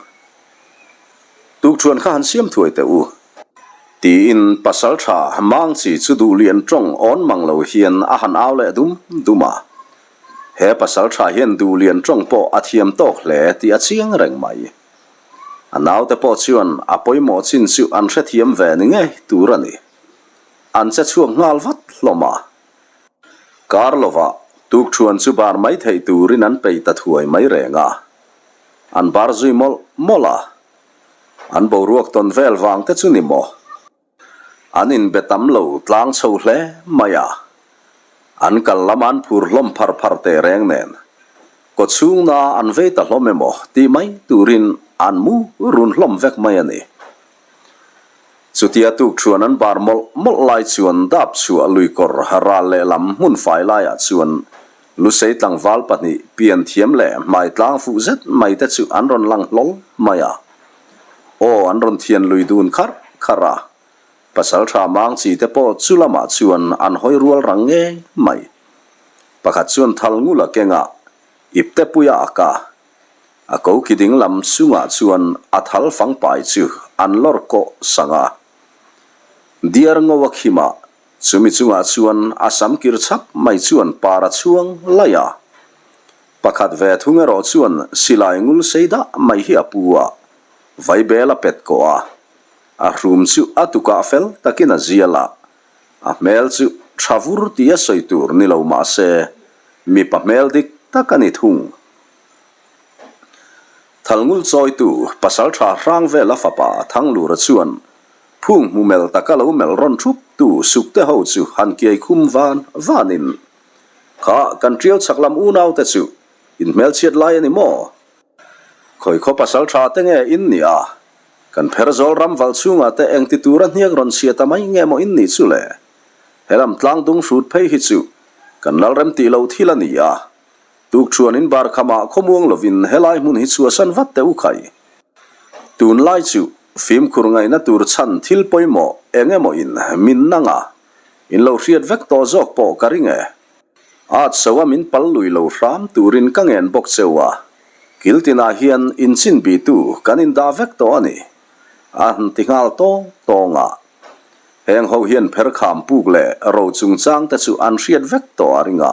Tukṭhuan kha han siam thuai teh u. Tiin pasalṭha Mangchi chu duhlian ṭawng awn mang lo hian a han au leh dum dum a. He pasalṭha hian duhlian ṭawng pawh a thiam tawk hle tih a chiang reng mai. A naute pawh chuan a pawimawh chin chu an hrethiam ve ni ngei tur a ni. An che chhuak nghal vat hlawm a. Kar lovah tukṭhuan chu bar mai theih turin an peih ta thuai mai reng a. An bar zui mawlh mawlh a, an boruak tawn vel vang te chu ni maw? An inbe tam lo tlang chho hle mai a, an kal lam an phur hlawm phar phar teh reng nen, kawchhungna an vei ta hlawm emaw tih mai turin an mu run hlawm vek mai a ni. Chutia tukṭhuan an bar mawlh mawlh lai chuan dap chhuah lui kawr ral lehlam hmun fai laiah chuan Lusei tlangval pahnih pian thiam leh hmai tlang fuh zet mai te chu an rawn lang hlawl mai a. Aw an rawn thian lui dun kharh kharh a. Pasalṭha mang chi te pawh chu lamah chuan an hawi rual rang ngei mai. Pakhat chuan thal ngul a keng a, ipte puia a ka. A koki ding lam chungah chuan a thal fangpai chu an lawr kawh sang a. Diar ngo a khimah Chumi chungah chuan a sam kir chhap mai chuan par a chhuang laih a. Pakhat ve thung erawh chuan silai ngul sei dah mai hi a pu a, vaibel a pet kawh a. A hrum chu a tukah fel takin a zial a, a hmel chu tha vur tia sawi tur ni lo mah se, mipa hmel dik tak a ni thung. Thalngul chawitu Pasaltha Hrangvela fapa Thanglura chuan Phung hmu mel taka lo melh rawn thup tu sukte ho chu han kiai khum van vanin, Kha kan ṭiau chhak lam unaute chu in hmelchhiat lai a ni maw? Khawi khaw pasal ṭha te nge in nih a? Kan pher zawl ram val chhungah te engti tura hniak rawn chhia ta mai nge maw in nih chu le? He lam tlang dung hrut phei hi chu kan lal rem tih loh thil a ni a. Tukṭhuan in bar khamah khawmuang lovin helai hmun hi chhuahsan vat teh u khai. Tunlai chu fimkhur ngaihna tur chhan thil pawimawh eng emaw in min nang a, in lo hriat vek tawh zawk pawh ka ring e. At so a min pal lui lo hram turin ka ngen bawk cheu a, kil tinah hian in chin bitu kan in dah vek tawh a ni. A han ti nghal tawng tawng a. Heng ho hian pher kham puk leh ro chungchang te chu an hriat vek tawh a ring a,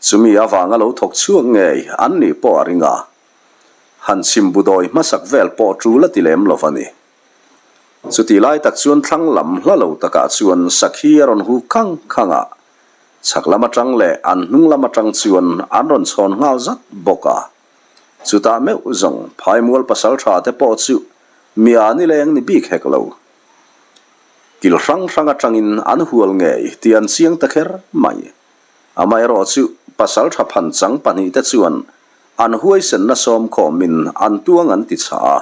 chumi avanga lo thawk chhuak ngei an nih pawh a ring a. Han chhim bu dawi hmasak vel pawh tul a ti lem lo va ni. Chutih lai tak chuan thlang lam hla lo takah chuan sakhi a rawn hu khang khang a, chhak lam atang leh an hnung lam atang chuan an rawn chhawn nghal zat bawk a. Chutah meuh zawng phaimual pasal tha te pawh chu mi a ni leng ni bik hek lo. Kil hrang hrang atangin an hual ngei tih an chiang ta kher mai. Amaherawh chu pasal tha phan chang pahnihte chuan An huaisenna sawm khawmin an tuang an ti chhah a,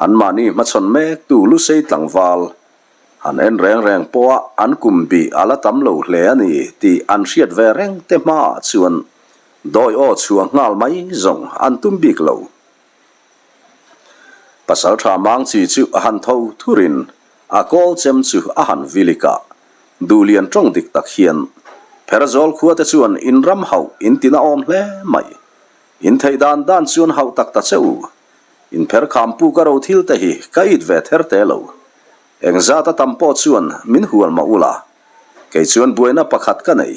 anmahni hmachhawn mektu Lusei tlangval han en reng reng pawha an kum bih a la tam lo hle a ni tih an hriat ve reng te hmaah chuan dawi aw chhuah nghal mai zawng an tum bik lo. Pasaltha Mangchi chu a han tho thurin a kawl chem chu a han vilik a, Duhlian tawng dik tak hian Pherzawl khua te chuan in ram hauh in tina awm hle mai. In theih dan dan chuan hauh tak ta che u. In pher kham puk a ro thil te hi ka it ve ther te lo. Engzat a tam pawh chuan min hual mah ula. Kei chuan buaina pakhat ka nei.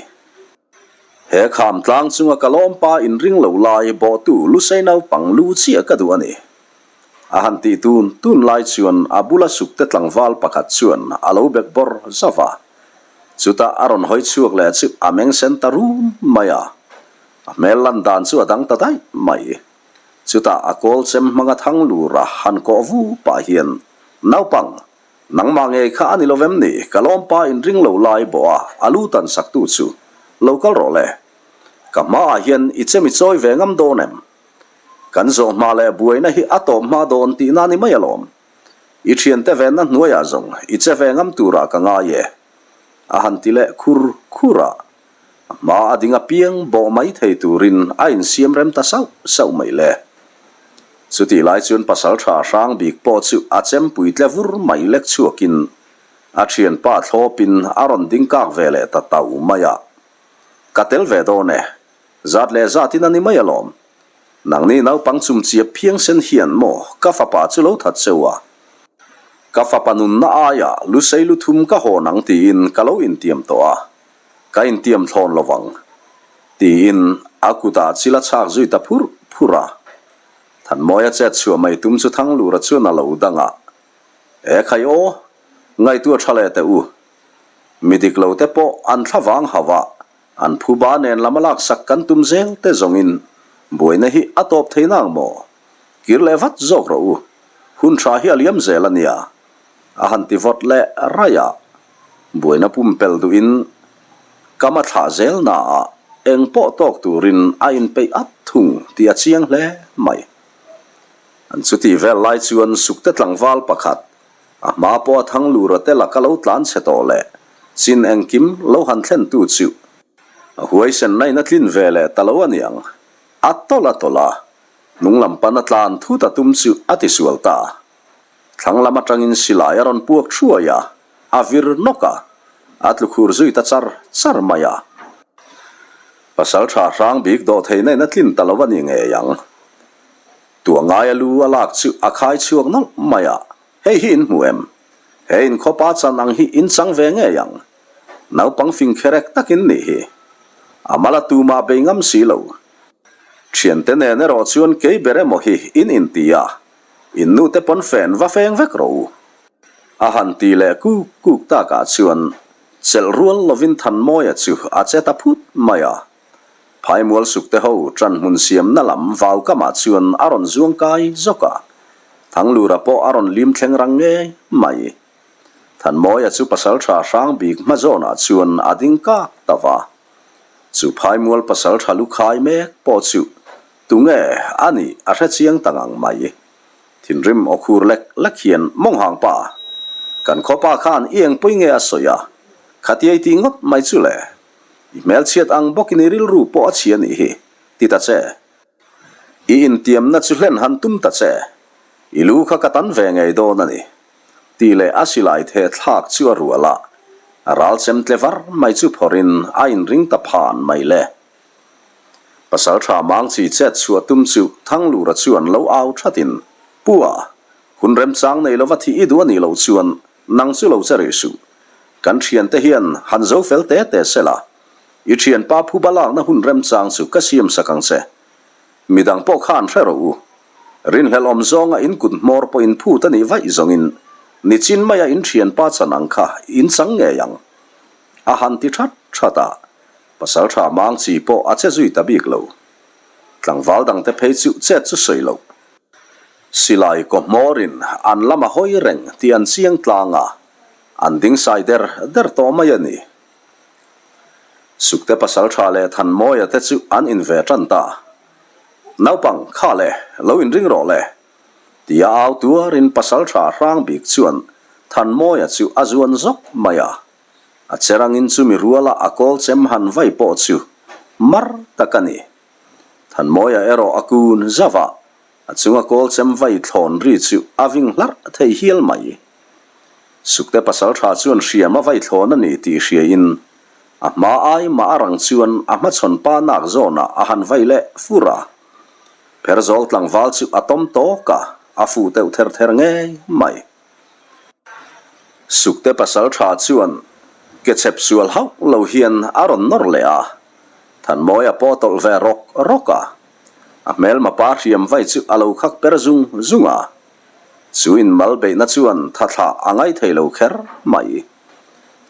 He kham tlang chunga ka lawm pa in ring lo lai bawhtu Lusei naupang lu chiah ka duh a ni. A han tih tun tun lai chuan a bula sukte tlangval pakhat chuan a lo bek bawr zauh a. Chutah a rawn hawi chhuak leh chu a meng sen ta rum mai a. A hmel lan dan chu a dang ta daih mai. Chutah a kawl chem hmanga thang lura han kawh vu pah hian, Naupang, nangmah ngei kha a ni lo vem ni? Ka lawmpa inring lo lai bawh a, a lu tan saktu chu lo kal rawh le. Ka hmaah hian i chem i chawi ve ngam dawn em? Kan zawh hma leh buaina hi a tawp hma dawn tihna ni mai alawm. I thiante venna hnuaiah zawng i che ve ngam turah ka ngai e. A han ti leh khur khur a, a hma a ding apiang bawh mai thei turin a insiam rem ta sauh sauh mai le. Chutih lai chuan pasal tha hrang bik pawh chu a chempui tle vur mai lek chhuakin a thianpa thlawpin a rawn ding kak ve leh ta tau mai a. Ka tel ve dawn e, Zat leh zatin a ni mai alawm. Nangni naupang chumchiap phiangsen hian maw ka fapa chu lo that cheu a? Ka fapa nunna aia lusei lu thum ka hawn ang tiin ka lo intiam tawh a, ka intiam thlawn lo vang. Tiin a kutah chil a chhak zui ta phur phur a. Thanmawia chet chhuah mai tum chu Thanglura chuan a lo dang a, E khai aw, ngaihtuah tha leh teh u. Mi dik lo te pawh an thlavang hauh a, An phuba nen lama laksak kan tum zel te zawngin buaina hi a tawp thei nang maw? Kir leh vat zawk rawh u, hun tha hi a liam zel a nia. A han ti vawt leh raih a, buaina pumpel duhin kam a thlah zel naah eng pawh tawk turin a inpeih at thung tih a chiang hle mai. An chutih vel lai chuan sukte tlangval pakhat A hma pawh a thang lura te laka lo tlan chhe tawh leh chin engkim lo han thlen tu chu a huaisen na in a tlin ve leh ta lo a niang. A tawlh a tawlh a, hnung lam pan a tlan thut a tum chu a ti sual ta. Thlang lam atangin silai a rawn puak thuai a, a vir nawk a, a tlu khur zui ta char char mai a. Pasal tha hrang bik dawh theihna in a tlin ta lo a ni ngei ang. Tuah ngaia lu a lak chu a khai chhuak nawlh mai a, hei hi in hmu em? He inkhawpa chan ang hi in chang ve ngei ang. Naupang fing kherek tak in nih hi. A mal a tumah bei ngam si lo. Thiante nen erawh chuan kei ber emaw hi in inti a, in nute pawn fen va feng vek rawh u. A han ti leh kuk kuk takah chuan chelh rual lovin Thanmawia chu a che ta phut mai a. Phaimual sukte ho ṭan hmun siamna lam vau kamah chuan a rawn zuang kai zawk a, Thanglura pawh a rawn lim thleng rang ngei mai. Thanmawia chu pasalṭha hrang bik hma zawnah chuan a ding kak ta va. Chu phaimual pasalṭha lu khai mek pawh chu tunge a nih a hre chiang ta ngang mai. Thinrim aw khur lek lek hian Mawnghang pa, kan khawpa khan i engpui nge a sawi a, khatia i tih ngawt mai chu le. I hmelchhiat ang bawkin i rilru pawh a chhia nih hi, ti ta che. I intiamna chu hlen han tum ta che. I lu kha ka tan ve ngei dawn a ni. Tih leh a silai theh thlak chu a rual a, a ral chem tle var mai chu phawrhin a inring ta phan mai le. Pasalṭha Mangchi chet chhuah tum chu Thanglura chuan lo au thatin, Pu a, hun remchang nei lova thih i duh a nih loh chuan nang chu lo che rih suh. Kan ṭhiante hian han zo fel te te sela, i ṭhianpa phuba lakna hun remchang chu ka siam sak ang che. Midang pawh khan hre rawh u. Rinhlelh awm zawnga in kut hmawr pawh in phut a nih vaih zawngin nichin maia in thianpa chan ang kha in chang ngei ang. A han ti that that a, pasaltha mang chi pawh a che zui ta bik lo. Tlangval dangte phei chu chet chu sawi loh. Silai kaw hmawrin an lam a hawi reng tih an chiang tlang a, an ding sai der der tawh mai a ni. Sukte pasaltha leh Thanmawia te chu an in ve tan ta. Naupang, kha le, lo inring rawh le. Tia au tuarin pasaltha hrang bik chuan Thanmawia chu a zuan zawk mai a. A che rangin chumi ruala a kawl chem han vai pawh chu mar tak a ni. Thanmawia erawh a kun zauh a, a chunga kawl chem vai thlawn ri chu a ving hlarh thei hial mai. Sukte pasaltha chuan hriam a vai thlawn a ni tih hriain a hma ai mah a rang chuan a hmachhawn pa nak zawnah a han vai leh fur a. Pherzawl tlangval chu a tawm tawk a, a fuh teuh ther ther ngei mai. Sukte pasaltha chuan ke chhep sual hauh lo hian a rawn nawr leh a, Thanmawia pawh a tawlh ve rawk rawk a. A hmelma pa hriam vai chu a lo khak per zung zung a. Chu inmal beihna chuan thathlah a ngaih thei lo kher mai.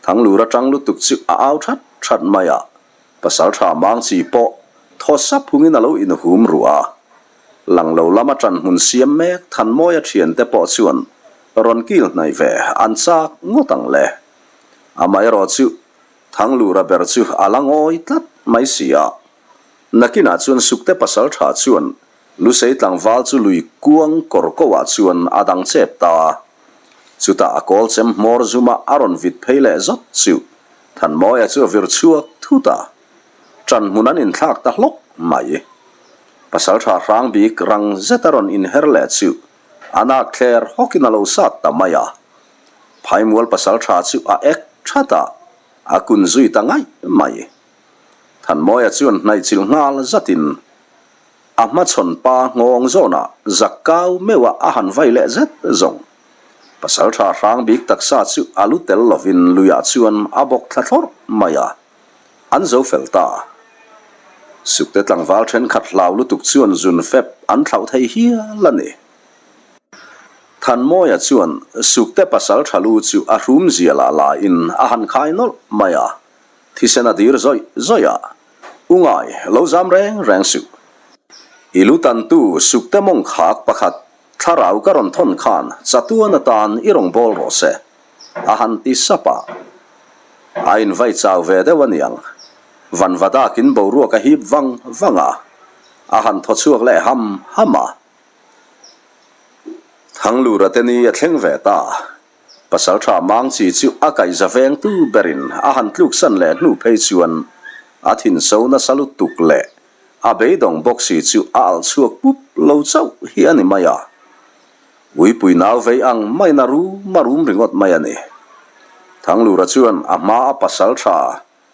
Thanglur atang lutuk chu a au that that mai a, Pasaltha Mangchi pawh thaw sap hungin a lo inhum ruh a. Lang lo lama tanhmun siam mek Thanmawia thiante pawh chuan rawn kil hnaih ve an chak ngawt ang le. Amaherawh chu Thanglura ber chu a la ngawi tlat mai si a. Nakinah chuan Sukte Pasaltha chuan Lusei tlangval chu lui kuang kawr ko ah chuan a dang chep ta a. Chutah a kawl chem hmawr zuma a rawn vit phei leh zawt chu Thanmawia chu a vir chhuak thut a. Ṭan hmun an inthlak ta hlawk mai. Pasalṭha hrang bik rang zet a rawn inher leh chu a nak thler hawkin a lo sat ta mai a. Phaimual pasalṭha chu a ek ṭhat a, a kun zui ta ngaih mai. Thanmawia chuan hnaihchilh nghal zatin A hmachhawn pa nghawng zawnah zak kau meuh a a han vai leh zet zawng. Pasaltha hrang bik taksa chu a lu tel lovin luiah chuan a bawk thla thlawrh mai a, an zo fel ta. Sukte tlangval thenkhat hlau lutuk chuan zun fep an thlauh thei hial a ni. Thanmawia chuan Sukte pasaltha lu chu a hrum zialah lain a han khai nawlh mai a, Thisen a dir zawih zawih a, U ngai, lo zam reng reng suh. I lu tantu sukte mawng khak pakhat thlarau ka rawn thawn khan chatuan atan i rawn bawl rawh se, a han ti sap a. A invai chau ve deuh a niang. Vanvadakin boruak a hip vang vang a, a han thaw chhuak leh ham ham a. Thanglura te ni a thleng ve ta. Pasalṭha Mangchi chu a kaihza vengtu berin a han tluksan leh hnu phei chuan a thinso nasa lutuk leh a beidawng bawk si chu a alh chhuak pup lo chauh hi a ni mai a. Uipui nau vei ang maiin a rum a rum ringawt mai a ni. Thanglura chuan a hma a pasalṭha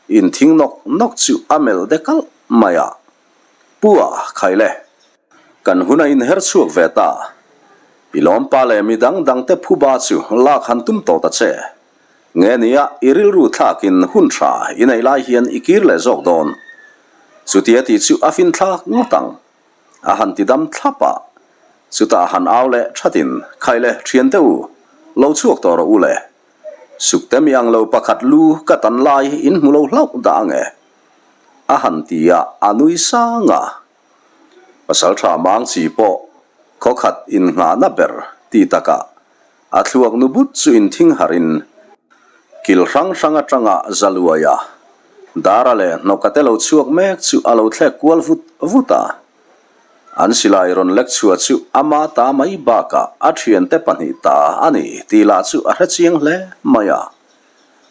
inthing nawk nawk chu a melh de kalh mai a. Pu a, khai le. Kan hun a inher chhuak ve ta. I lawmpa leh mi dang dangte phuba chu lak han tum tawh ta che. Nge nia i rilru thlakin hun tha i neih lai hian i kir leh zawk dawn. Chutia tih chu a fin thlak ngawt ang. A han ti dam thlap a. Chutah han au leh thatin, Khai le, thiante u, lo chhuak tawh rawh u le. Sukte mi ang lo pakhat lu ka tan lai in hmu lo hlauh dah ang e. A han ti a, a nui sang a. Pasalṭha Mangchi pawh khawkhat innghahna ber ti takah a thluak nu but chu inthing harhin. Kil hrang hrang atanga Zaluaia, Dara leh Hnawka te lo chhuak mek chu a lo thlek kual vut vut a. An silai rawn lek chhuah chu ama ta mai bakah a thiante pahnih ta a ni tih lah chu a hrechiang hle mai a.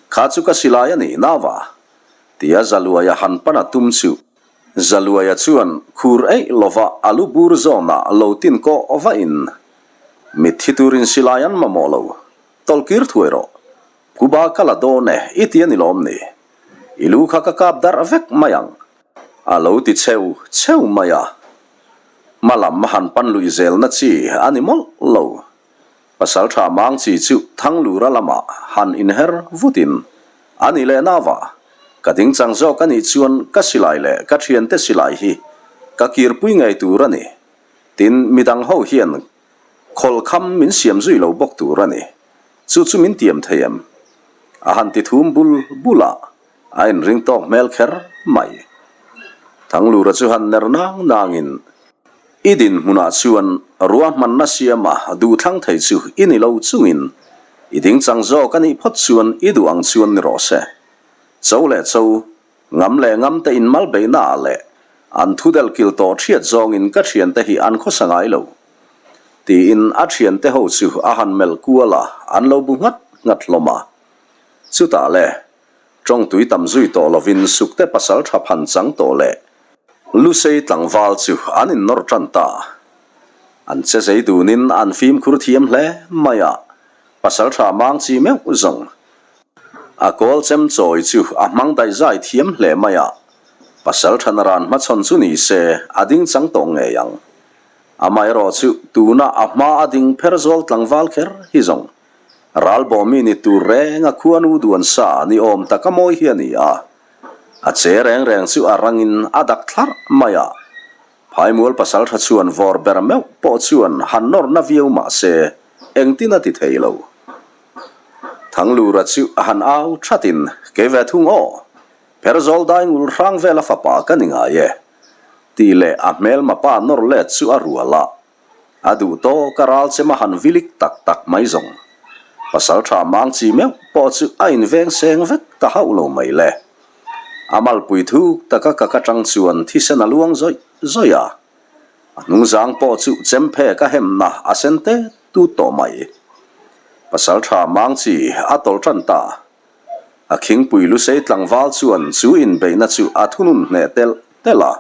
Kha chu ka silai a ni nava tia Zaluaia han pan a tum chu Zaluaia chuan khur eih lova a lu bur zawnah lo tin kawh vahin, Mitthi turin silai an mamawh lo, tawlhkir thuai rawh. Kuba ka la dawn e, i ti a ni lawm ni? I lu kha ka kap darh vek mai ang, a lo ti cheu cheu mai a. Hma lam han pan lui zelna chi a ni mawlh lo. Pasalṭha Mangchi chu Thanglura lamah han inher vutin, A ni leh nava, ka dingchang zawk a nih chuan ka silai leh ka ṭhiante silai hi ka kirpui ngei tur a ni. Tin, midang ho hian khawlhkham min siam zui lo bawk tur a ni. Chu chu min tiam thei em? A han ti thum bul bul a, a inring tawk hmel kher mai. Thanglura chu han ner nang nangin, I dinhmunah chuan ruahmanna siama duhthlang thei chu i ni lo chungin i dingchang zawk a nih phawt chuan i duh ang chuan ni rawh se. Cho leh cho, ngam leh ngam te inmal beihnaah leh an thu del kil tawh thiat zawngin ka thiante hi an khawsa ngai lo. Tiin a thiante ho chu a han melh kual a, an lo bu nghat nghat hlawm a. Chutah le, Tawng tui tam zui tawh lovin Sukte pasal tha phan chang tawh leh Lusei tlangval chu an innawr tan ta. An che zei dunin an fimkhur thiam hle mai a, pasal tha mang chi meuh zawng. A kawl chem chawi chu a hmang daih zai thiam hle mai a, pasal tha naran hmachhawn chu ni se a ding chang tawh ngei ang. Amaherawh chu tuna a hma a ding pher zawl tlangval kher hi zawng. Ralbawmi ni tur reng a khuanu duan sa ni awm tak a mawi hi a ni a. A che reng reng chu a rangin a dak thlarh mai a. Phaimual pasal tha chuan vawr ber meuh pawh chuan han nawr na viau mah se engtin a ti thei lo. Thanglura chu a han au thatin, Kei ve thung aw! Pherzawl dai ngul hrang vela fapa ka ni ngai e! Tih leh a hmelma pa nawr let chu a rual a. A duh tawk a ral chem a han vilik tak tak mai zawng. Pasal tha mang chi meuh pawh chu a inveng seng vek ta hauh lo mai le. A malpui thuk taka ka ka tang chuan thisen a luang zawih zawih a. A hnungzang pawh chu chem phek a hemna a sen tet tut tawh mai. Pasal tha mang chi a tawlh tan ta. A khingpui lusei tlangval chuan chu inbeihna chu a thunun hneh telh telh a.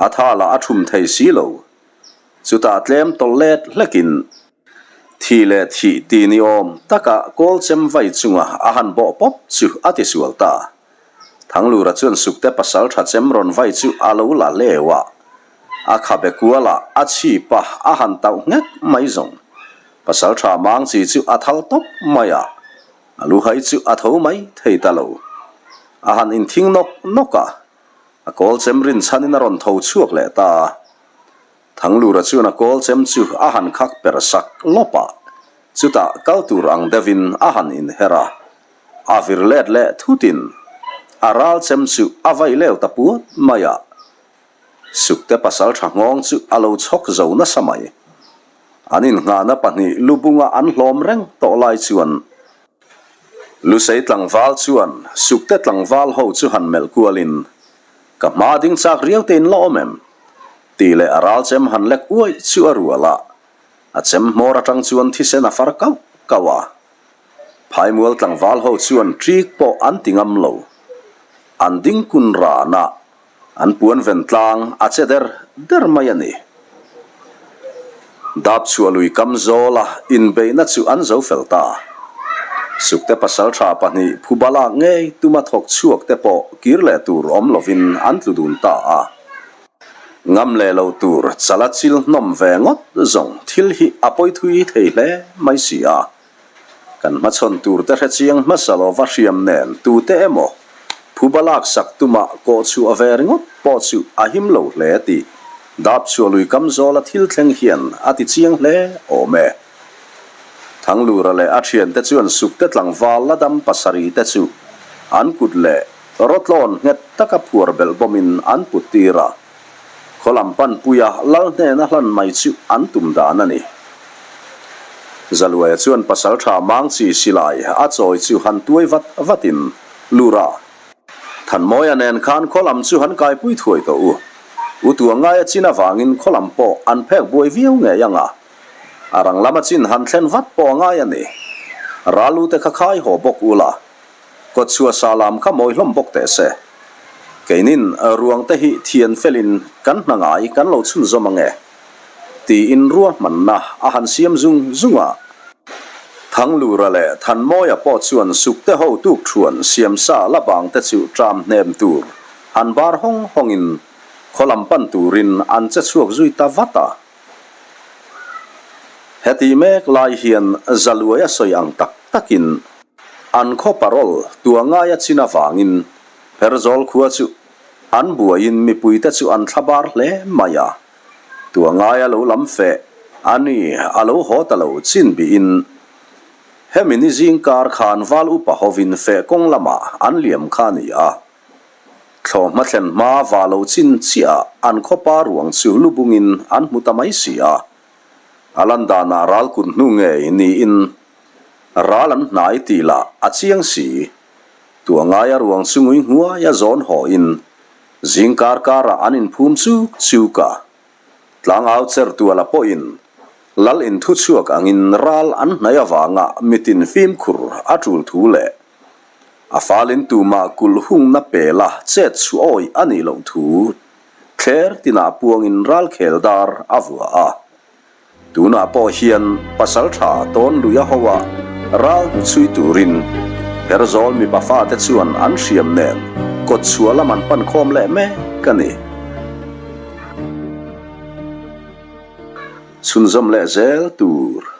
A tha lah a thum thei si lo. Chutah tlem tawlh let hlekin thi leh thih ti ni awm taka kawl chem vai chunga a han bawh pawp chu a ti sual ta. Thanglura chuan Sukte pasal tha chem rawn vai chu a lo la leu a, a khabe kualah a chhip a, a han tauh nghek mai zawng. Pasal tha mang chi chu a thal tawp mai a, a luhai chu a tho mai thei ta lo. A han inthing nawk nawk a, A kawl chem rinchhanin a rawn tho chhuak leh ta a. Thanglura chuan a kawl chem chu a han khak per sak lawp a, chutah kal tur ang deuhin a han inher a. A vir let leh thutin a ral chem chu a vai leu ta puat mai a. Sukte pasal tha nghawng chu a lo chhawk zo nasa mai. An innghahna pahnih lubunga an hlawm reng tawh lai chuan Lusei tlangval chuan Sukte tlangval ho chu han melh kualin, Ka hma ding chak riau te in la awm em? tih leh a ral chem han lek uaih chu a rual a, a chem hmawr atang chuan thisen a far kauh kauh a. Phaimual tlangval ho chuan ṭik pawh an ti ngam lo. An ding kun ran a. An puan ven tlang a che der der mai a ni. Dap chhuah lui kam zawla inbeihna chu an zo fel ta. Sukte pasal tha pahnih phuba lak ngei tuma thawk chhuak te pawh kir leh tur awm lovin an tlu dun ta a. Ngam leh lo tur chala chil hnawm ve ngawt zawng thil hi a pawi thui thei hle mai si a. Kan hmachhawn turte hrechiang hmasa lova hriam nen tute emaw phuba laksak tuma kawh chhuah ve ringawt pawh chu a him lo hle tih Dapchhuah lui kam zawla thil thleng hian a ti chiang hle awm e. Thanglura leh a thiante chuan Sukte tlangval la dam pasarih te chu an kut leh rawtlawn nghet taka phuar belh bawmin an put tir a. Khaw lam panpuia lal hnena hlan mai chu an tum dan a ni. Zaluaia chuan pasalṭha Mangchi silai a chawi chu han tuai vat vatin, Lura, Thanmawia nen khan khaw lam chu han kaipui thuai tawh u. U Tuangaia chin avangin khaw lam pawh an phek buai viau ngei ang a. A rang lama chin han thlen vat pawh a ngai a ni. Ralu te kha khai haw bawk u la. Kawtchhuah sa lam kha mawi hlawm bawk teh se. Keinin ruang te hi thian felin kan hna ngai kan lo chhunzawm ang e. Tiin ruahmanna a han siam zung zung a. Thanglura leh Thanmawia pawh chuan sukte ho tuk thuan siamsa la bang te chu ṭam hnem tur han bar hawng hawngin khaw lam pan turin an che chhuak zui ta vat a. Heti mek lai hian Zaluai a sawi ang tak takin an khaw parawl tua ngaia chin avangin Pherzawl khua chu an buaiin mipuite chu an thlabar hle mai a. Tua ngaia lo lam feh a ni a lo haw ta lo chin bihin hemi ni zingkar khan val upa hovin feh kawng lamah an liam kha a ni a. Thlawhma thlen hma va lo chin chiah an khawpa ruang chu lu bungin an hmu ta mai si a. A lan danah ral kut hnu ngei niin ral an hnai tih lah a chiang si. Tua ngaia ruang chu ngui hnuaia zawn hawhin zingkar karah an inphum chuk chuk a. Tlangau cher tuala pawhin lal inthuchhuak angin ral an hnaih avanga mitin fimkhur a tul thu leh A falin tumah kulh hungna pela chet chhuah awih a nih loh thu thler tinah puangin ralkhel dar a vuah a. Tunah pawh hian pasaltha tawn lui a ho a, ral hnuchhui turin Herzawl mipa fate chuan an hriam nen kawtchhuah lam an pan khawm leh mek a ni. Chhunzawm leh zel tur.